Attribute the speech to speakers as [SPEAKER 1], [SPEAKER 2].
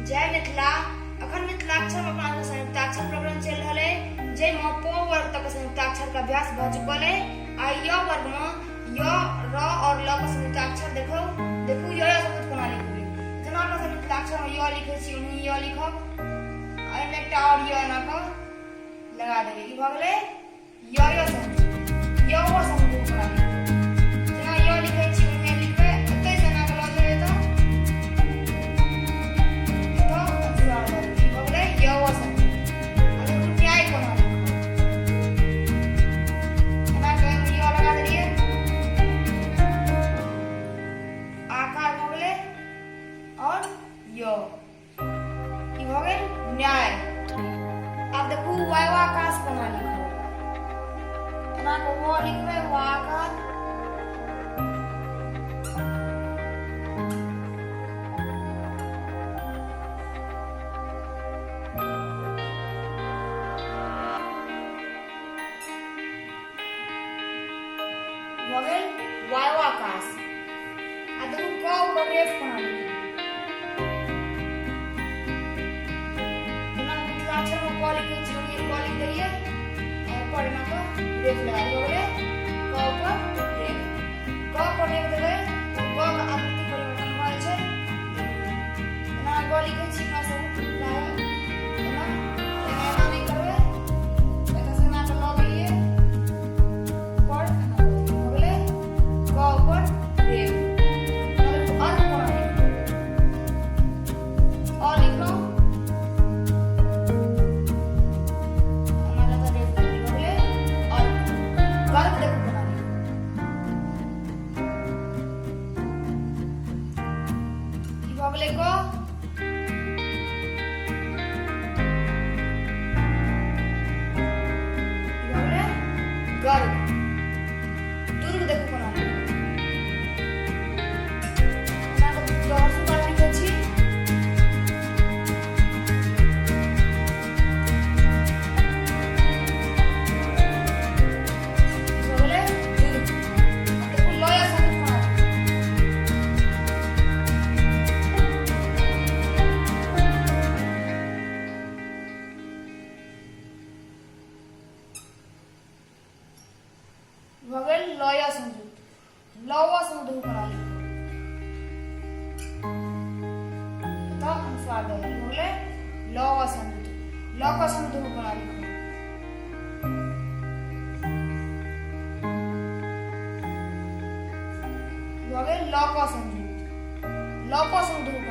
[SPEAKER 1] जय मिथिला। अखन मिथिलाक्षर में अपना सबके संयुक्ताक्षर प्रकरण चलि रहल अइ, जाहिमे प वर्ग तक संयुक्ताक्षर के अभ्यास भऽ चुकल अइ। आ य वर्ग में य, र और ल के संयुक्ताक्षर देखो देखू य संयुक्त कोना लिखबै। जेना अपना सब मिथिलाक्षर में य लिखै छी ओनाही य लिखब, एहिमे एकटा और य एना कऽ लगा देबै। ई भऽ गेलै य य संयुक्त। य व संयुक्त कोना लिखबै, जेना य लिखै छी ओनाही लिखबै, एतै से एना कऽ लऽ जेबै तऽ एतऽ अनुस्वार दऽ देबै। ई भऽ गेलै य व संयुक्त। आ देखू न्याय कोना लिखब, एना कऽ एहिमे य लगा देलियै, आकार भऽ गेलै और य, ई भऽ गेल न्याय। आब देखू वायवाकाश कोना लिखब, एना कऽ व लिखबै, वाकार भऽ गेल वायवाकाश। आ देखू क ऊपर रेफ कोना लिखबै, जेना मिथिलाक्षर में क लिखै छी ओहिए क लिख देलियै, एहि पर एना कऽ रेफ लगा भऽ गेलै क ऊपर रेफ। क पर रेफ देबै तऽ ग के आकृति परिवर्तन भऽ जाइ छै। एना ग लिखै छी अपना सब एना, एना एना नहि करबै, एतऽ से एना कऽ लऽ गेलियै पर एना भऽ गेलै क ऊपर रेफ। अर्क कोना लिखबै, अ लिखलहुँ, एना कऽ रेफ भऽ गेलै अर्क। गर्ग देखू कोना लिखबै, ई भऽ गेलै क, ई भऽ गेलै गर्ग। दुर्ग देखू कोना लिखबै, एना कऽ दहसू बार लिखै छी, ई भऽ गेलै दुर्ग। आब देखू लय संयुक्त कोना लिखबै, भऽ गेल लय संयुक्त। लव संयुक्त कोना लिखबै, एतऽ अनुस्वार दऽ देबै, भऽ गेलै लव संयुक्त। ल क संयुक्त कोना लिखबै, भऽ गेल ल क संयुक्त। ल क संयुक्त